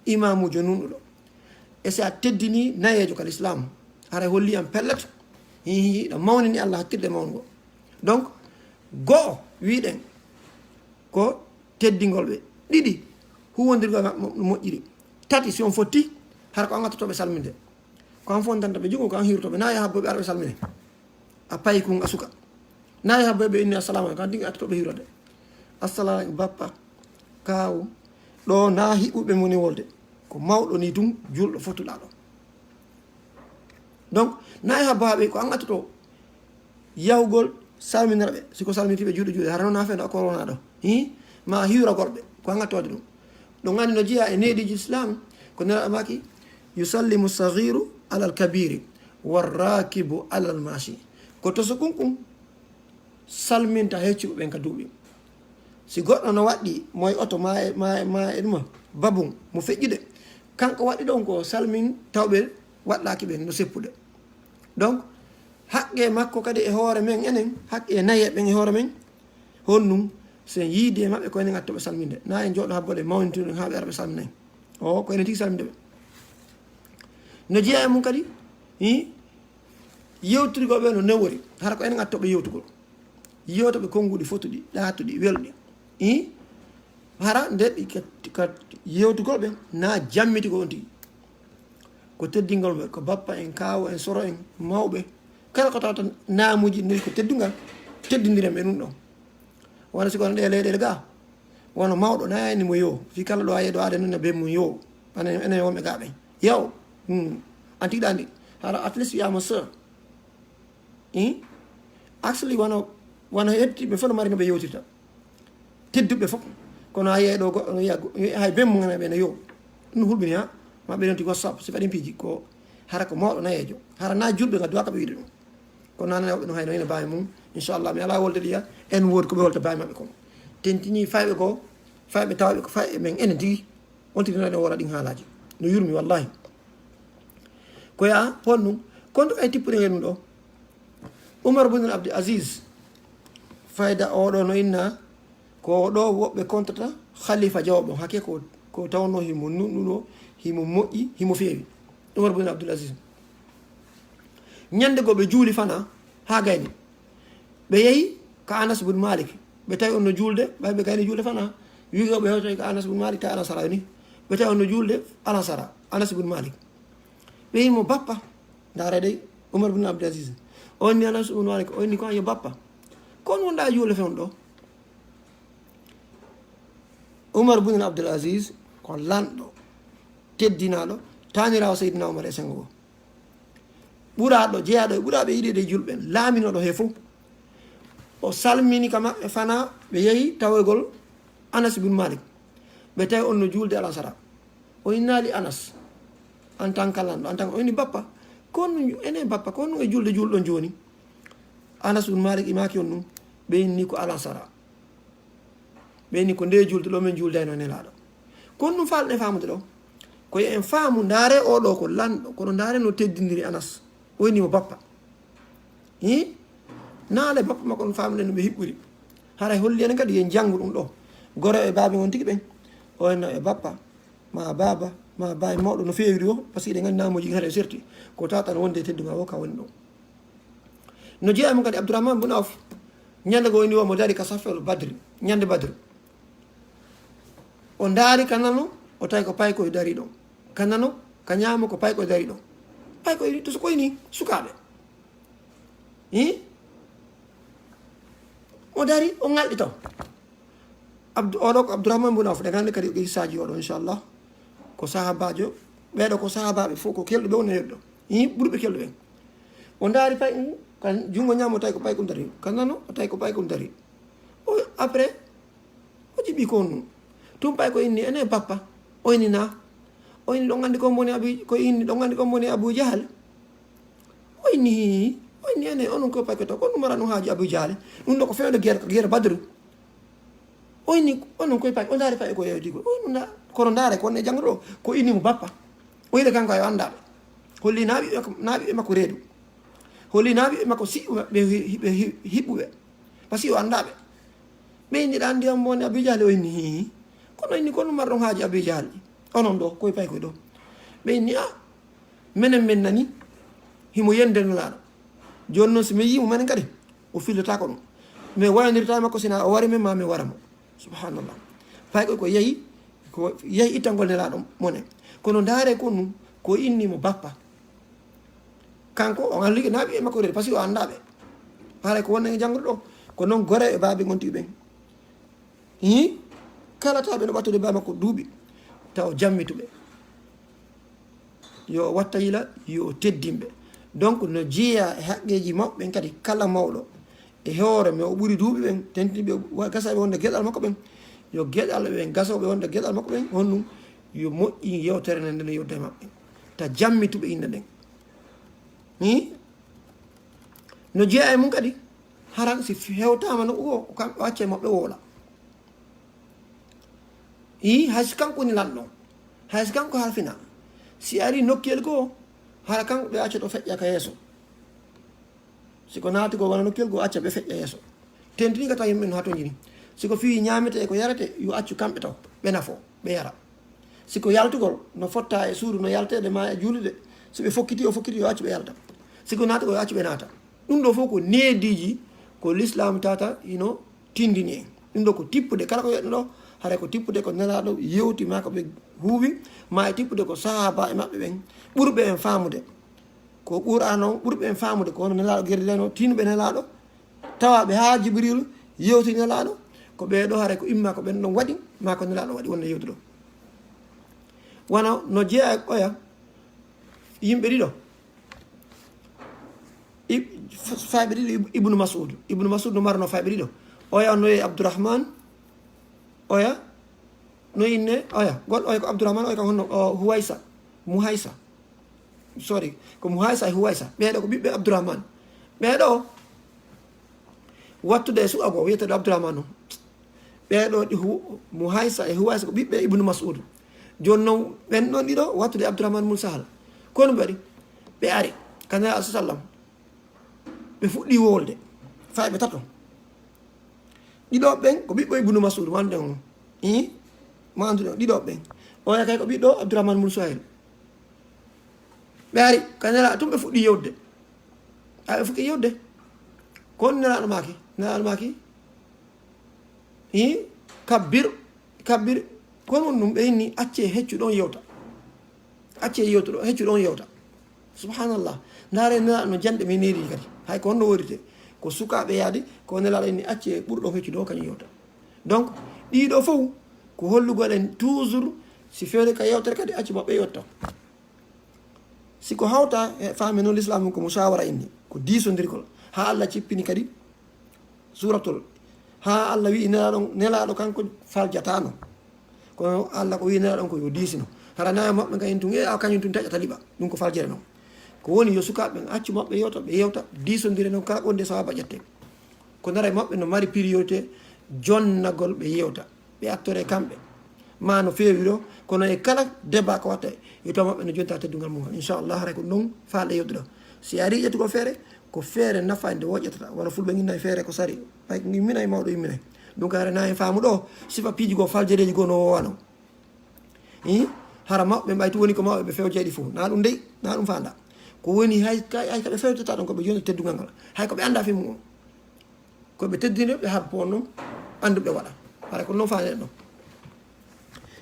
imaamujo nunɗuɗo. E si a teddini nayeejo ka lislaam, haray holli yam pellet, hi, hi, hiɗa mawnini Allah hattirde mawngo. Donc, go'o wi'ɗen ko teddingol ɓe. Ɗiɗi, huwondirgol maɓɓe mo-, moƴƴiri. Tati, si on fotti, hara ko an gattoto ɓe salminde. Ko an fontanta ɓe junngo, ko an hiwroto ɓe, na yaha habbo ɓe ara ɓe salmine. A paykun a suka. Na yaha habbo ɓe inni assalamu aleykum, an tigi attoto ɓe hiwrode. Assalamu aleykum, bappa, kaawu. Ɗo na hiɓɓuɓe moni wolde. Ko mawɗo ni tun, julɗo fotuɗaa ɗo. Donc, na yaha habbo ɓe, ko an attoto yahugol salminira ɓe. Si ko salmitiiɓe juuɗe juuɗe, hara noon na feno a korona ɗo. Hi? Ma hiwragol ɓe, ko an attoode ɗum. Ɗum anndi no jeyaa e neediiji Islam, ko Nelaaɗo maaki, "Yusallimu saghiru alal kabiri, war rakibu alal mashi." Ko to so kun kun salminta heccuɓe ɓen ka duuɓi. Si goɗɗo no waɗɗi mo e oto ma e, ma e, ma e ɗuma, babun, mo feƴƴude, kanko waɗɗi ɗon ko salmin tawɓe waɗɗaaki ɓen no seppude. Donc, haqqe makko kadi e hoore men enen, haqqe nayeeɓe ɓen e hoore men, honɗum? Si en yiidi e maɓɓe, ko enen attoɓe salminde. Na en jooɗo habbo ɗe mawnituɗen haa ɓe ara ɓe salminen. O, ko enen tigi salminde ɓe. No jeyaa e mum kadi, hi, yewtirgol ɓe no newori. Hara ko enen attoɓe yewtugol. Yewtoɓe konnguɗi fotuɗi, ɗaatuɗi, welɗi. Hi, hara nde ɗi ka, ka yewtugol ɓe, na jammitigol on tigi. Ko teddingol ɓe, ko bappa en, kaawo en, soro en, mawɓe. Kala ko tawata naamuuji ɗin ko teddungal, teddindiren ɓe ɗum ɗon. Wano si kono ɗe leyɗele ga, wano mawɗo na yani mo yo, fi kala ɗo aye ɗo aade nuna be mum yo. Ana enen wonɓe ga ɓen. Yo. Hmm. Anti ɗandi. Hara at least you are my sir. Hmm? Actually, wano, wano heddiɓe fof no mari no ɓe yewtirta. Tedduɓe fof. Kono a yiyay ɗo goɗɗo no yiya go-, hay ben mum ana ɓe no yo. Ɗum hulɓini ha. Ma ɓe ɗon ti WhatsApp, si faɗin piiji ko hara ko mawɗo nayeejo. Hara na julɓe ga duwaka ɓe wiide ɗum. Kono nana woɓɓe no hayno ina baawi mum. Inchallah, mi ala wolde ɗiya. En woodi ko ɓe wolta baawi maɓɓe kon. Tentini fayɓe goo, fayɓe tawɓe ko fayɓe men enen tigi. On tigi no wona ɗin haalaaji. No yurmi wallahi. Ko ya honɗum? Kono kay tippude ngen ɗum ɗo. Umar bin Abdul Aziz, fayda oɗo no inna, ko ɗo woɓɓe kontata khalifa jawɓe, hake ko, ko tawno himo nuɗɗuɗo, himo moƴƴi, himo feewi. Umar bin Abdul Aziz. Ñande goo ɓe juuli fana, ha gayni. Ɓe yehi ka Anas bin Malik. Ɓe tawi on no juulde, ɓay ɓe gayni juulde fana. Wi'i o ɓe hewtoy ka Anas bin Malik, tawi Anas Sara ni. Ɓe tawi on no juulde, Anas Sara, Anas bin Malik. Ɓe yi mo bappa. Ndaara dey, Umar bin Abdul Aziz. On ni Anas bin Malik, on ni ko yo bappa. Kon wonɗa juulde fen ɗo. Umar bin Abdul Aziz ko lanɗo, teddinaɗo, tanirawo Seydina Umar e sengo goo. Ɓuraɗo, jeyaɗo e ɓuraɓe yiɗede e julɓe, laaminooɗo he fof. O salmini ka maɓɓe fana, ɓe yehi tawegol Anas bin Malik. Ɓe tawi on no juulde alansara. O innaali Anas, en tant que lanɗo, en tant que, o inni bappa, ko honɗum, enen bappa, ko honɗum e julde juulɗon jooni? Anas bin Malik imaaki on ɗum, ɓe inni ko alansara. Ɓe inni ko nde julde ɗo min juldayno e Nelaaɗo. Kono ɗum faalɗen faamude ɗo, ko yo en faamu, ndaare oɗo ko lanɗo, kono ndaare no teddindiri Anas. O inni mo bappa. Hi? Naale bappa makko on faamuɗen no ɓe hiɓɓuri. Haray holli en kadi yo en janngu ɗum ɗo. Goro e baabi on tigi ɓen. O enno e bappa, ma baaba, ma baay mawɗo no feewiri o, parce que eɗen nganndi naamuuji ɗin hara e serti. Ko tawatan wonde e teddungal o ka woni ɗum. No jeyaa mum kadi Abdourahmane bun Awf, ñande goo woni o mo dari ka saffel Badri, ñande Badri. O ndaari ka nano, o tawi ko paykoy dari ɗon. Ka nano, ka ñaamo ko paykoy dari ɗon. Paykoy to so koyni sukaaɓe. Hi? O dari, o ŋalɗi taw. Abdu-, oɗo ko Abdourahmane bun Awf, ɗen anndi kadi ko qissaaji oɗo, inchallah. Ko sahaabaajo, ɓeeɗo ko sahaabaaɓe fof, ko kelɗuɓe woni e ɗo. Hi, ɓurɓe kelɗuɓe. O ndaari pay, um, ka junngo ñaamo tawi ko pay kon dari. Ka nano, o tawi ko pay kon dari. O, après, o jiɓi ko on ɗum. Tun pay ko inni, ene bappa. O inni na. O inni ɗon anndi ko mboni Abi, ko inni ɗon anndi ko mboni Abu Jahal. O inni, o inni ene, onon ko pay ko taw, ko ɗum mara ɗum haaji Abu Jahal. Ɗum ɗo ko fewndo guerre, guerre Badru. O inni, onon koye pay, o ndaari pay ko yewti ko. O ɗum na, kono ndaare ko wonde janngo ɗo, ko inni mo bappa. O yiɗa kanko yo anndaɓe. Holli na ɓiɓɓe, na ɓiɓɓe makko reedu. Holli na ɓiɓɓe makko siɓɓuɓe, ɓe hi-, ɓe hi-, hiɓɓuɓe. Parce que o anndaɓe. Ɓe inni ɗa anndi on mboni Abu Jahal, o inni hi. Kono inni kono marɗon haaji Abu Jahal. Onon ɗo, koye pay koye ɗo. Ɓe inni a, menen men nani, himo yende Nelaaɗo. Jooni noon, si min yii mo, menen kadi, o fillataako ɗum. Min waynirtaa makko, sina o wari min, ma min wara mo. Subhanallah. Pay ko, ko yehi, ko yehi ittangol Nelaaɗo monen. Kono ndaare ko ɗum, ko inni mo bappa. Kanko, o anndi na ɓiɓɓe makko reedu, parce que o anndaa ɓe. Haray ko wonde janngude ɗo, ko noon gore e baabi ngonti ɓen. Hi? Kala taw ɓe no ɓattude baba makko duuɓi, taw jammituɓe. Yo o watta yila, yo o teddinɓe. Donc, no jeeya e haqqeeji mawɓe ɓen kadi, kala mawɗo e hoore mo o ɓuri duuɓi ɓen, tentini ɓe wa-, gasaaɓe wonde geɗal makko ɓen, yo geɗal ɓen, gasooɓe wonde geɗal makko ɓen, honɗum yo moƴƴi yewtere nden, nden yewde e maɓɓe. Ta jammituɓe innde nden. Hi? No jeeya e mum kadi, haran si hewtaama no o, o kam-, o acca e maɓɓe woola. Ii, hay si kanko woni lanɗo, hay si kanko halfina, si ari nokkuyel goo, hara kanko ɓe acca ɗo feƴƴa ka yeeso. Si ko naati ko wona nokkuyel goo, acca ɓe feƴƴa yeeso. Tentini ka tawi yimɓe no hatonjini. Si ko fii ñaamete e ko yarete, yo accu kamɓe taw, ɓe nafo, ɓe yara. Si ko yaltugol, no fotta e suudu, no yalteede ma e juulude, si ɓe fokkiti, o fokkiti, yo accu ɓe yalta. Si ko naatugol, yo accu ɓe naata. Ɗum ɗo fof ko neediiji, ko Lislaam tata hino tindini en. Ɗum ɗo ko tippude, kala ko wi'etno ɗo, haray ko tippude ko Nelaaɗo yewti, ma ko ɓe huuwi, ma e tippude ko sahaaba e maɓɓe ɓen, ɓurɓe en faamude. Ko Qur'aana on ɓurɓe en faamude, ko hono Nelaaɗo gerdidayno, tiinuɓe Nelaaɗo, tawa ɓe haa Jibriilu yewti Nelaaɗo, Ko ɓee ɗoo haray ko imma ko ɓen ɗon waɗi, maa ko Nelaaɗo waɗi wonde yewtude ɗoo. Wano no jeyaa e oya yimɓe ɗiɗo. Ib-, f-, fayɓe ɗiɗo Ib-, Ibnu Mas'ud. Ibnu Mas'ud no marno fayɓe ɗiɗo. Oya no e Abdurrahman, oya no inne, oya. Gol oya ko Abdurrahman, oya ko honno, o, Huwaysa, Muhaysa. Sorry, ko Muhaysa e Huwaysa. Ɓee ɗoo ko ɓiɓɓe Abdurrahman. Ɓee ɗoo wattude e suka goo, wiyeteeɗo Abdurrahman o. Ɓee ɗoo ɗi Hu-, Muhaysa e Huwaysa ko ɓiɓɓe Ibnu Mas'ud. Jooni non, ɓen ɗon ɗiɗo wattude e Abdurrahman mun Sahal. Kono ɓe waɗi, ɓe ari, ka Nelaaɗo sallam. Ɓe fuɗɗi wolde. Fayɓe tato. Ɗiɗo ɓen ko ɓiɓɓe Ibnu Mas'ud, wande on. Ii? Mo annduɗen, ɗiɗo ɓen. Oya kay ko ɓiɗɗo Abdurrahman mun Suhayl. Ɓe ari, ka Nelaaɗo tun ɓe fuɗɗi yewde. A ɓe fuɗɗi yewde. Ko on Nelaaɗo maaki, Nelaaɗo maaki. Ii? Kabbir, kabbir. Kono on ɗum ɓe inni, accee heccu ɗon yewta. Accee yewtuɗo, heccu ɗon yewta. Subhanallah. Ndaaree Nelaaɗo no janɗe men neeri kadi. Hay ko honno worrite. Ko sukaaɓe yaade, ko Nelaaɗo inni, accee ɓurɗo heccu ɗo kañum yewta. Donc, ɗiɗo fof ko hollugol en toujours, si feere ka yewtere kadi, accu maɓɓe yewta. Si ko hawta e faami noon, Lislaam ko musaawara inni, ko diisondirgol. Haa Allah cippini kadi suuratul. Haa Allah wi'i Nelaaɗo, Nelaaɗo kanko faljataano. Kono Allah ko wi'i Nelaaɗo on ko yo diisino. Hara naa maɓɓe kañum tun, e a kañum tun taƴata liɓa. Ɗum ko faljere non. Ko woni yo sukaaɓe ɓen accu maɓɓe yewta, ɓe yewta, diisondire non kala ko wonde sawaaba ƴette. Ko nara e maɓɓe no mari priorité jonnagol ɓe yewta. Ɓe attore kamɓe. Ma no feewi ɗo, kono e kala débat ko watta, yo taw maɓɓe no jonta teddungal mum. Inchallah, haray ko non faalɗe yewtude. Si a ari ƴettugol feere, ko feere nafaade nde woƴƴatata. Wano Fulɓe inna e feere ko sari. Ɓay ko immina e mawɗo immina. Donc, hara na en faamu ɗo, sifa piiji goo, faljareeji goo no wowano. Ii? Hara mawɓe ɓay tu woni ko mawɓe ɓe fewjayɗi fof. Na ɗum dey, na ɗum faanda. Ko woni hay, hay, hay ka ɓe fewjata ɗon ko ɓe joni teddungal ngal. Hay ko ɓe annda fi mum on. Ko ɓe teddini ɓe har pon non annduɓe waɗa. Hara ko non faanden ɗon.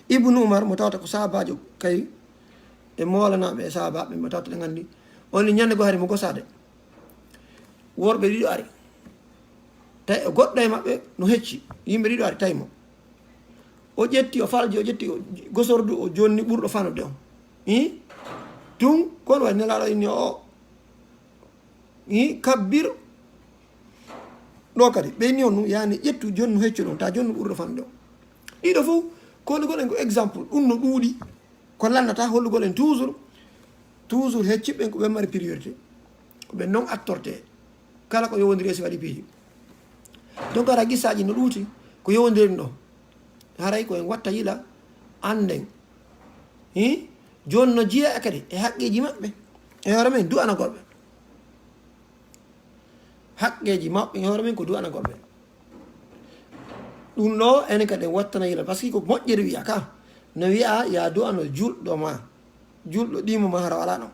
Ibnu Umar mo tawata ko sahabaajo kay e moolanaaɓe e sahabaaɓe mo tawata ɗen anndi. On ni ñande goo hari mo gosaade. Worɓe ɗiɗo ari. Tawi e goɗɗo e maɓɓe no hecci. Yimɓe ɗiɗo ari tawi mo. O ƴetti, o falji, o ƴetti o gosordu, o jonni ɓurɗo fanude on. Ii? Tun, kono waɗi Nelaaɗo inni o, ii, kabbir. Ɗo kadi, ɓeyni on nun, yaani ƴettu jonnu heccu ɗon, ta jonnu ɓurɗo fanude on. Ɗiɗo fof, kono goɗen ko exemple, ɗum no ɗuuɗi, ko lannata hollugol en toujours, toujours hecciɓe ɓen ko ɓen mari priorité. Ko ɓen non attorte. Kala ko yowondiri e sifa ɗi piiji. Donc, hara qissaaji no ɗuuti, ko yowondiri ɗo. Haray ko en watta yila, annden. Hi? Jooni no jeyaa kadi e haqqeeji maɓɓe. E hoore men, du'anagol ɓe. Haqqeeji maɓɓe e hoore men ko du'anagol ɓe. Ɗum ɗo, enen kadi en wattana yila, parce que ko moƴƴere wiya ka. No wiya, ya du'ano julɗo ma. Julɗo ɗimo ma hara wala ɗon.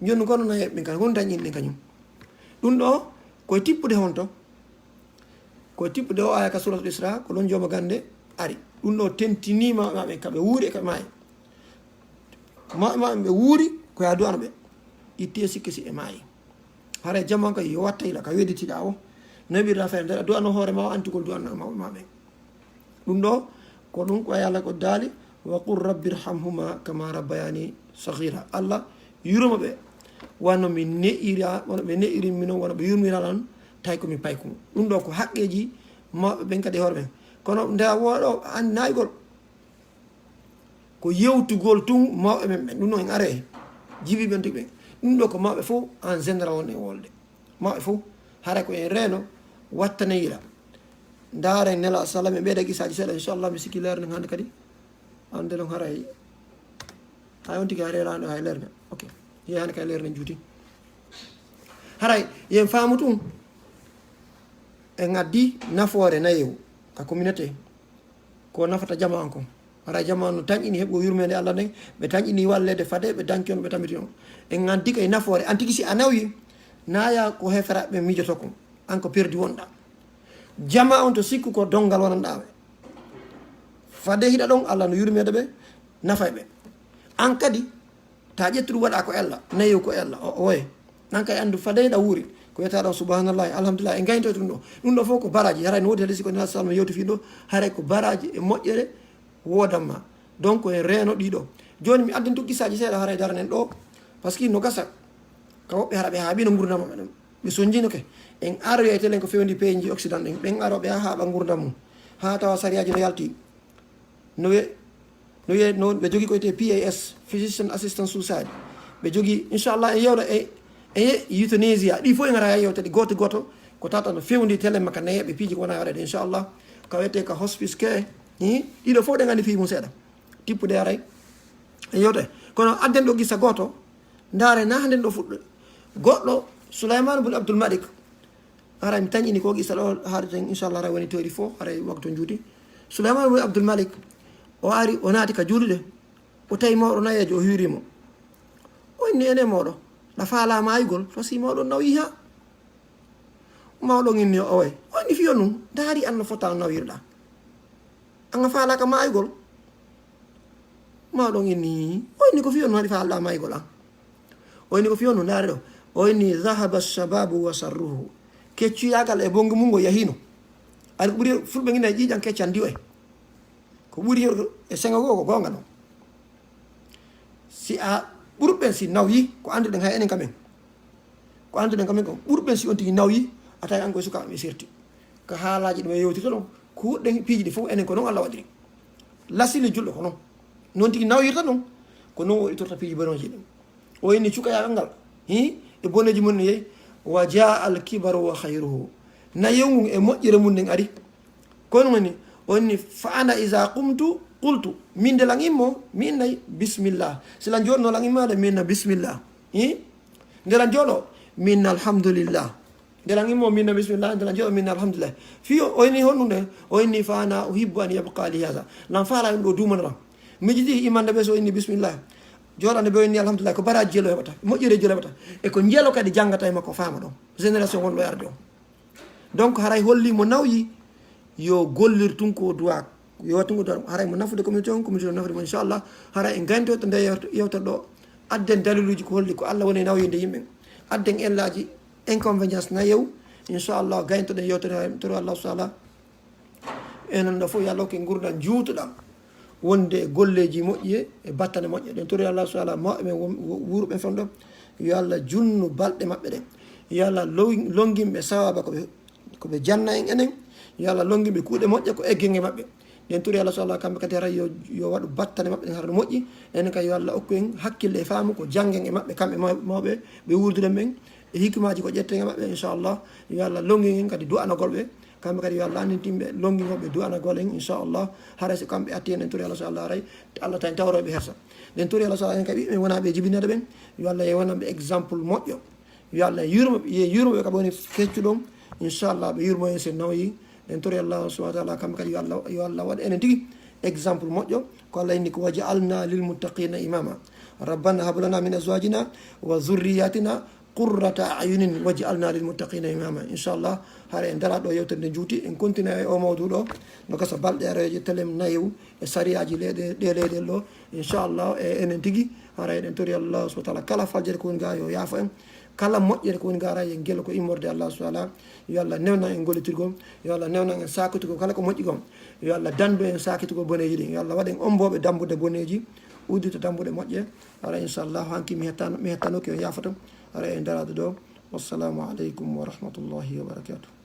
Jooni kono na yeɓɓe kan, honto dañi ɗen kañum. Ɗum ɗo, koye tippude honto? Koye tippude o aya ka Suratul Isra, ko ɗon jooma gande ari. Ɗum ɗo tentini mawɓe maɓɓe, ka ɓe wuuri e ka ɓe maayi. Mawɓe maɓɓe ɓe wuuri, ko ya du'ano ɓe. Itti e sikke si ɓe maayi. Haray jaman kay yo watta yila ka wedditiɗa o. Neɓirɗa feere nde du'ano hoore ma o antugol du'ano mawɓe maɓɓe. Ɗum ɗo, ko ɗum ko Yalla ko daali, "Wa qul rabbi irhamhuma kama rabbayani saghira." Allah, yurmo ɓe, wano mi ne'ira, wano ɓe ne'iri mi non, wano ɓe yurmira lan, tawi ko mi paykumo. Ɗum ɗo ko haqqeeji mawɓe ɓen kadi e hoore ɓen. Kono nde a woɗo an naygol, ko yewtugol tun mawɓe men ɓen. Ɗum ɗo en are, jibi ɓen tigi ɓen. Ɗum ɗo ko mawɓe fof en général won e wolde. Mawɓe fof, haray ko en reeno, wattaneyira. Ndaaren Nela sallam e ɓeyda qisaaji seeɗa, inchallah, mi sikki leer nden hannde kadi. Hannde non haray, hay on tigi hay reeraani ɗo hay leer nden. Ok. Yehi hannde kay leer nden juuti. Haray, yen faamu tun. En addi nafoore nayewu ka communauté. Ko nafata jama on kon. Hara jama on no tanƴini heɓugol yurmeende Allah nden, ɓe tanƴini walleede fade, ɓe danki on, ɓe tamiti on. En anndi kay nafoore, an tigi si a nawyi, naya ko heferaaɓe ɓe miijoto kon. An ko perdi wonɗa. Jama on to sikku ko donngal wonanɗaa ɓe. Fade hiɗa ɗon, Allah no yurmeede ɓe, nafay ɓe. An kadi, ta ƴettu ɗum waɗa ko Ella, nayewu ko Ella, o, o woye. An kay anndu fade hiɗa wuuri, Ko wiyata ɗon subhanallahi, alhamdulillah, en gaynto e ɗum ɗo. Ɗum ɗo fof ko baraji, haray no woodi hadisi ko Nabi sallallahu alaihi wasallam yewti fii ɗo, haray ko baraji e moƴƴere woodanma. Donc en reeno ɗiɗo. Jooni mi addan tun qissaji seeɗa haray daranen ɗo, parce que no gasa ka woɓɓe hara ɓe haaɓino ngurdam maɓɓe ɗum. Ɓe sonjinoke. En aroyay telen ko fewndi peeji occident ɗin. Ɓen aroɓe ha haaɓa ngurdam mum. Ha tawa sariyaji no yalti. No wiye, no wiye, no ɓe jogi ko wiyetee P A S, Physician Assistance Suicide. Ɓe jogi, inchallah, en yewta e, e euthanasia. Ɗi fof en ara yewta ɗi gooto gooto. Ko tata no fewndi telen makka nayeɓe piiji ko wona waɗede, inchallah. Ka wiyetee ka hospice ke, hi, ɗiɗo fof ɗen anndi fii mum seeɗa. Tippude aray. En yewta. Kono adden ɗo qissa gooto. Ndaare na hannde ɗo fuɗɗo. Goɗɗo, Souleymane bun Abdul Malik. Haray mi tañini ko qissa ɗo haareten, inchallah, haray woni toori fof, haray waktu juuti. Souleymane bun Abdul Malik, o ari, o naati ka juulude. O tawi mawɗo nayeejo, o hiiri mo. O inni, "Ene mawɗo, ɗa faalaa maayugol, to si mawɗo nawyi ha?" Mawɗo on inni, "Owe." O inni, "Fiyo nun, ndaari an no fota no nawyirɗa. An a faalaaka maayugol?" Mawɗo on inni, o inni, "Ko fiyo nun haɗi faalɗa maayugol an?" O inni, "Ko fiyo nun, ndaari ɗo." O inni, "Dhahaba shababu wa sharruhu." Keccuyaagal e bongi mum ngo yahiino. Ari ko ɓuri fulɓe nginna e ƴiiƴan keccan diwa e. Ko ɓuri hewde e seŋo goo ko goonga non. Si a ɓurɓen si nawyi, ko annduɗen hay enen kamen. Ko annduɗen kamen ko ɓurɓen si on tigi nawyi, a tawi an koye sukaaɓe ɓe serti. Ka haalaaji ɗum e yewtirta ɗum, ko huɗɗen piiji ɗi fof enen ko non Allah waɗiri. Lasili julɗo ko non. Non tigi nawyirta ɗum, ko non o itorta piiji bonooji ɗum. O inni cukayaagal ngal, hi, e boneeji mum ne yehi, wa jaa al kibaru wa khayruhu. Nayewu ngun e moƴƴere mum nden ari. Kono woni, o inni, "Fa ana iza qumtu, qultu." Min nde lan immo, mi innay, "Bismillah." Si lan jooɗno lan immaade, mi inna, "Bismillah." Hi? Nde lan jooɗo, mi inna, "Alhamdulillah." Nde lan immo, mi inna, "Bismillah." Nde lan jooɗo, mi inna, "Alhamdulillah." Fiyo, o inni, "Honɗum nde?" O inni, "Fa ana uhibbu an yabqa li haza." Lan faala ɗum ɗo duumana lan. Mi jidi imande ɓe so inni, "Bismillah." Jooɗande ɓe o inni, "Alhamdulillah." Ko baraji jelo heɓata, moƴƴere jelo heɓata. E ko jelo kadi janngata e makko faama ɗon. Génération wonɗo e arde on. Donc, haray holli mo nawyi, yo gollir tun ko duwa, yo waɗ tun ko duwa, haray mo nafude communauté on, communauté on nafude mo, inchallah. Haray en gaynto to nde yewta-, yewtere ɗo, adden daliluji ko holli ko Allah woni e nawyinde yimɓe. Adden ellaji, inconvénience nayewu, inchallah, gayntoɗen yewtere to Allah subhanahu wa ta'ala. Enen ɗo fof, yo Allah hokke ngurndan juutuɗan. Wonde e golleeji moƴƴi e, e battane moƴƴe. Ɗen tori Allah subhanahu wa ta'ala, mawɓe men, won-, wo-, wuurɓe fen ɗo. Yo Allah junnu balɗe maɓɓe ɗen. Yo Allah lowi-, longin ɓe sawaaba ko ɓe, ko ɓe janna en enen. Yo Allah longin ɓe kuuɗe moƴƴe ko eggen e maɓɓe. Ɗen tori Allah subhanahu wa ta'ala, kamɓe kadi haray yo, yo waɗu battane maɓɓe ɗen hara no moƴƴi. Enen kadi yo Allah okku en hakkille e faamu ko janngen e maɓɓe, kamɓe maw-, mawɓe ɓe wuurduɗen ɓen. E hikmaaji ko ƴetten e maɓɓe, inchallah. Yo Allah longin en kadi du'anagol ɓe. Kamɓe kadi yo Allah anndintin ɓe longingol ɓe du'anagol en, inchallah. Haray si kamɓe atti en, en tori Allah so Allah haray, Allah tan tawroy ɓe hersa. Ɗen tori Allah so Allah en kadi ɓe wona ɓe jibinade ɓen. Yo Allah ye wona ɓe exemple moƴƴo. Yo Allah yurmo, ye yurmo ɓe ka ɓe woni keccuɗon. Inchallah ɓe yurmo en si nawyi. Ɗen tori Allah subhanahu wa ta'ala kamɓe kadi yo Allah, yo Allah waɗ enen tigi exemple moƴƴo. Ko Allah inni ko, "Waj'alna lil muttaqina imama. Rabbana hab lana min azwajina wa dhurriyyatina qurrata a'yunin waj'alna lil muttaqina imama." Inchallah, hara en dara ɗo yewtere nde juuti, en continue e o mawdu ɗo, no gasa balɗe aroyeje telen nayewu e sariyaaji leyɗe, ɗe leyɗe ɗo, inchallah, e enen tigi, hara eɗen tori Allah subhanahu wa ta'ala, kala faljere ko woni ga yo yaafo en, kala moƴƴere ko woni ga hara en gelo ko immorde Allah subhanahu wa ta'ala, yo Allah newnan en gollitirgol, yo Allah newnan en sakitugol kala ko moƴƴi kon, yo Allah dandu en sakitugol boneeji ɗin, yo Allah waɗ en omboɓe dambude boneeji, uddita dambuɗe moƴƴe, hara inchallah, hanki mi hettano, mi hettanoke on yaafoto, hara en daraade ɗo. Wassalamu aleykum wa rahmatullahi wa barakatuh.